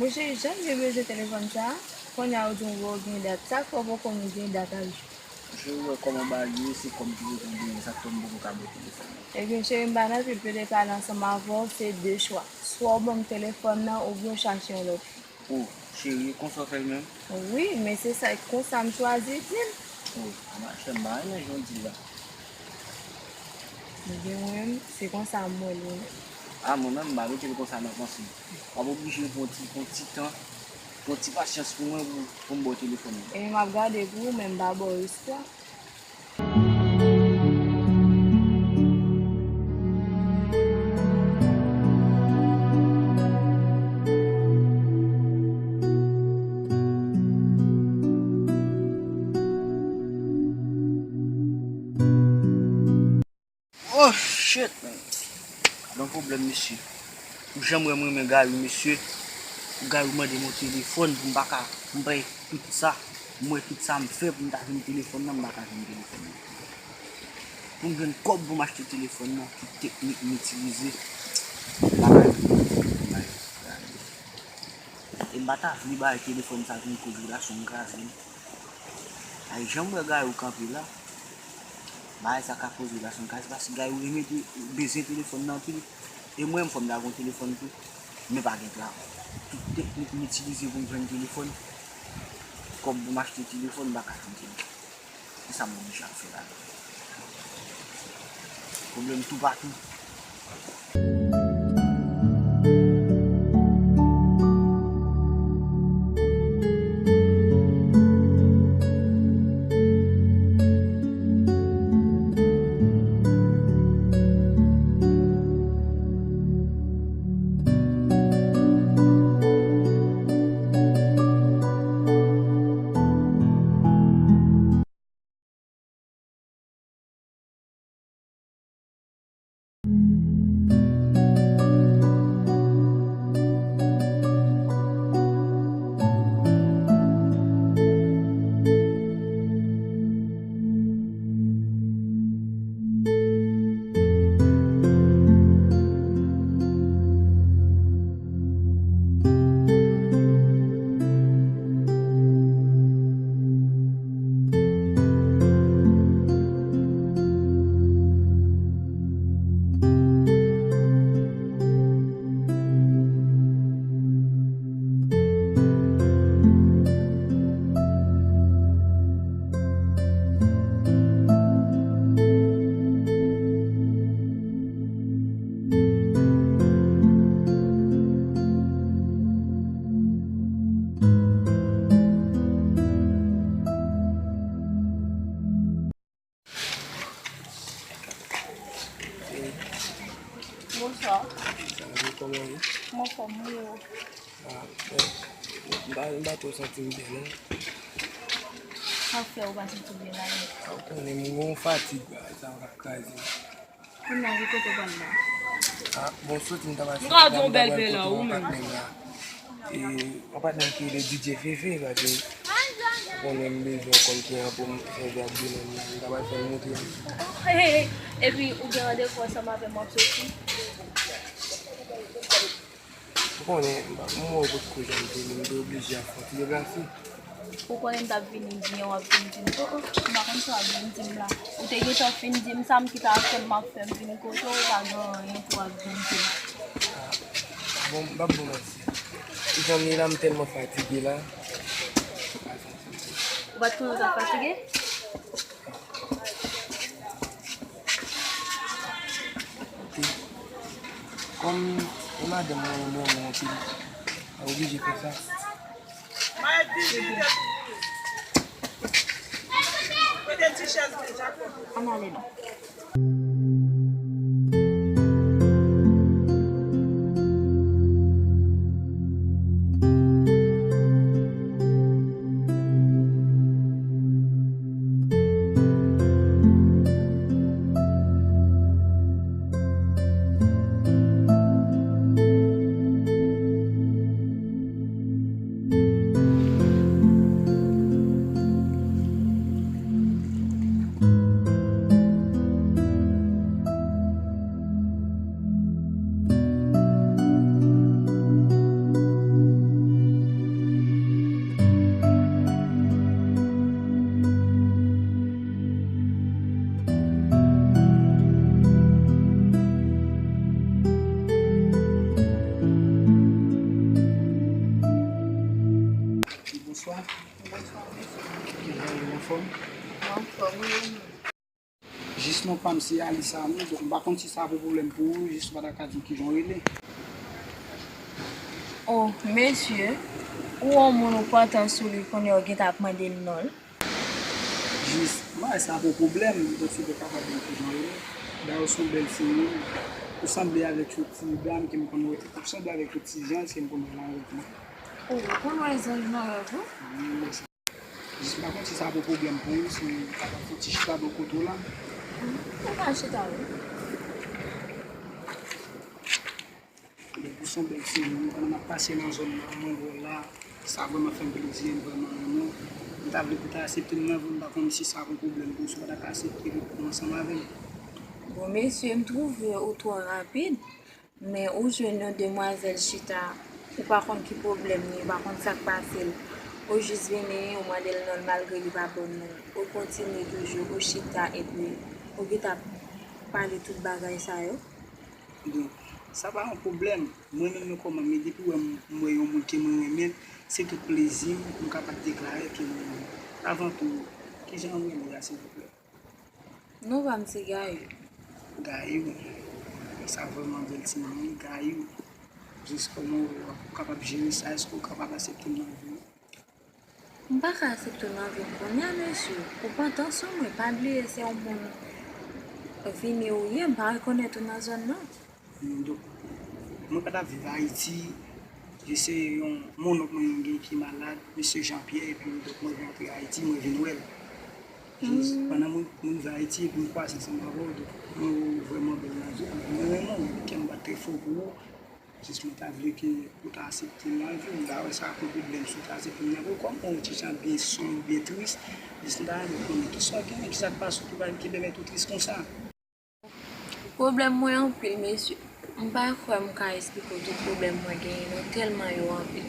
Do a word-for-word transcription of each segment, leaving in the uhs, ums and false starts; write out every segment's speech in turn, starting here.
Monchè, jan m te bezwen telefòn sa, kounye a ou di m ou gen dat. Sa k fè w poko gen dat a jou? Monchè, ou wè kòman bagay yo ye, se kòb ki gentan genyen, sa k fè m poko ka ba w telefòn nan. Ebyen, cheri, m pa nan twit pou te pale ansanm avè w, se de chwa. Swa w ban m telefòn nan, oubyen w chache yon lòt fi. O, cheri, e konsa w fè l menm? Wi, men se sa, konsa m chwazi di l. O, machè, m pa renmen jan w di l la. Ebyen, mwen menm, se konsa m wè l, wi. A, mwen menm, m pa mete l konsa nan panse m. W ap oblije pran ti, pran ti tan, pran ti pasyans pou mwen, pou, pou m ba w telefòn nan. Ebyen, m ap gade pou ou, men m pa ba w espwa. Oh shit, man. Gon pwoblèm, mesye. Ou janm wè m renmen Gary, mesye. Gary mande m yon telefòn pou m pa ka, pou m peye tout sa. M wè tout sa m fè pou m ta jwenn telefòn nan, m pa ka jwenn telefòn nan. Pou m jwenn kòb pou m achte telefòn nan, tout teknik m itilize, m pa ka jwenn telefòn nan. E m pa ta vle bay telefòn sa vin koz relasyon m kraze. Ay, jan m wè Gary kanpe la, bagay sa ka koz relasyon m kraze, paske Gary renmen te-, bezwen telefòn nan anpil. E mwen, fò m ta gon telefòn tou, men pa gen travay. Tout teknik m itilize pou m jwenn telefòn, kòb pou m achte telefòn, m pa ka jwenn telefòn. Se sa m oblije ap fè la. Pwoblèm toupatou. Bonswa. Sa va, kòman w ye? M anfòm, wi, e ou? Ah, bon, m pa, m pa twò santi m byen, non. Sa fè ou pa santi w byen la menm? Ah, ou konnen, m gen yon fatig, bagay sa yo k ap kraze m. Kounye a, ki kote w pral la? Ah, bon, soti m ta pral, m ka di yon bèl bèl la, ou menm. E, yon patnè m ki rele D J Fefe, paske ou konnen m bezwen kòb ki an pou m sèvi ak de men m nan. M ta pral fè l montre m. Oh, hey, hey, hey. Epi, ou gen randevou ansanm avè m, w ap soti? Konnen, m pa, m wè w potko janm vini, m te oblije ap fè yon ti deplase. Ou konnen m t ap vini byen, w ap vin di m, o, o, m pa konn sa w ap vin di m la. Ou te gentan fin di m sa, m kite aksyon m ap fè, m vin kote w, ou pa gen anyen pou w ap vin di m. Ah, bon, m p ap bon manti. Jan m ye la, m tèlman fatige la. Ou pa t konnen w t ap fatige? Kòm e madanm mwen renmen w anpil, m oblije fè sa. Ann ale non. Bonswa. Bonswa, mesye. Kijan w ye, anfòm? Mwen anfòm, wi, e nou? Jis non pa m se Alisa, wi, donk m pa konn si sa ap yon pwoblèm pou ou, jis ou pa ta ka di m kijan w rele. O, mesye, ou wè yon moun ou pantan sou li, kounye a w gentan ap mande l non l. Jis, m pa wè sa pou pwoblèm, donk si w te kapab di m kijan w rele. Dayè, w se yon bèl timoun. Ou sanble avèk yon ti dam ke m konn wè, ou sanble avèk yon ti zanj ke m konn wè nan rèv mwen. O, ou konn wè zanj nan rèv ou? Wi, wi. Jis m pa konn si sa pou pwoblèm pou ou, si w kapab fè yon ti chita bò kote w la. Ou ka chita, wi. Donk, ou se yon bèl timoun, pandan m ap pase nan zòn nan, mwen wè w la, sa vrèman fè m plezi, m vrèman renmen w. M ta vle pou w ta aksepte m nan vi w, m pa konn si sa ap yon pwoblèm pou ou, si w pa ta ka aksepte li pou ansanm avè m. Bon, mesye, m twouve ou twò rapid, men ou jwenn yon demwazèl chita, ou pa konn ki pwoblèm li, ou pa konn sa k pase l. Ou jis vini, ou mande l non l, malgre li pa ba w non l. Ou kontinye toujou, ou chita, epi ou gentan ap pale tout bagay sa yo. Donk, sa pa yon pwoblèm. Mwen menm, nan kòman m ye, depi w wè m, m wè yon moun ke mwen renmen, se tout plezi m pou m kapab deklare ke mwen renmen l. Avan tou, kijan w rele a, silvouplè? Non pa m se Gayou. Gayou. Sa vrèman bèl ti non, wi, Gayou. Jis kòman w wè, w ap kapab jere sa, èske w kapab aksepte m nan vi w? M pa ka aksepte w nan vi m kounye a, mesye. Ou pantan sou mwen, pa bliye se yon moun vini ou ye, m pa rekonèt ou nan zòn nan. Donk, mwen pa t ap viv Ayiti, se yon monnonk mwen gen ki malad, mesye Jean Pierre, epi donk mwen vin antre Ayiti, mwen vin wè l. Jis pandan mwen, mwen rive Ayiti, epi m kwaze ansanm avè w, donk mwen wè w vrèman bèl nan je m, mwen renmen w, kè m bat trè fò pou ou. Jis mwen ta vle ke ou ta aksepte m nan vi w. M ta wè sa ap yon pwoblèm si w ta aksepte m nan vi w. Kòm ou ti jan byen sonb, byen tris, jis m ta renmen konnen kisa w genyen, kisa k pase w ki, ki pèmèt ou tris konsa. Pwoblèm mwen anpil, mesye. M pa kwè m ka esplike w tout pwoblèm mwen genyen non, tèlman yo anpil.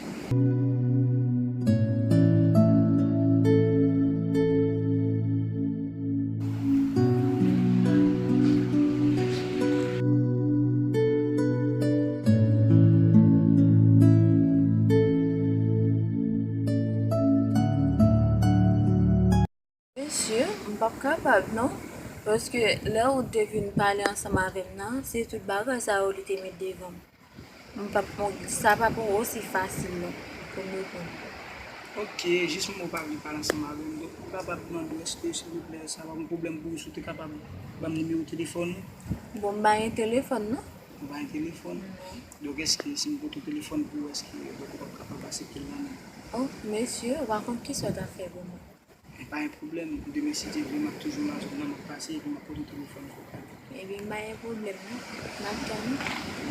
Mesye, m p ap kapab non, paske lè ou te vin pale ansanm avè m nan, se tout bagay sa yo li te met devan m. M p ap, sa p ap osi fasil non pou m reponn. Ok, jis mwen ou pa vle pale ansanm avè m, donk ou kapab mande w èske silvouplè sa p ap yon pwoblèm pou ou si w te kapab ban m nimewo telefòn ou? Bon, m pa gen telefòn non. Ou pa gen telefòn? Non. Donk èske si m pote telefòn pou ou, èske donk ou p ap kapab aksepte l nan men m? Oh, mesye, ou pa konn kisa w t ap fè pou mwen. Pa gen pwoblèm, demen si Dye vle, m ap toujou nan zòn nan, m ap pase epi m ap pote telefòn fòk la. Ebyen, pa gen pwoblèm non. M ap tann ou.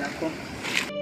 Dakò.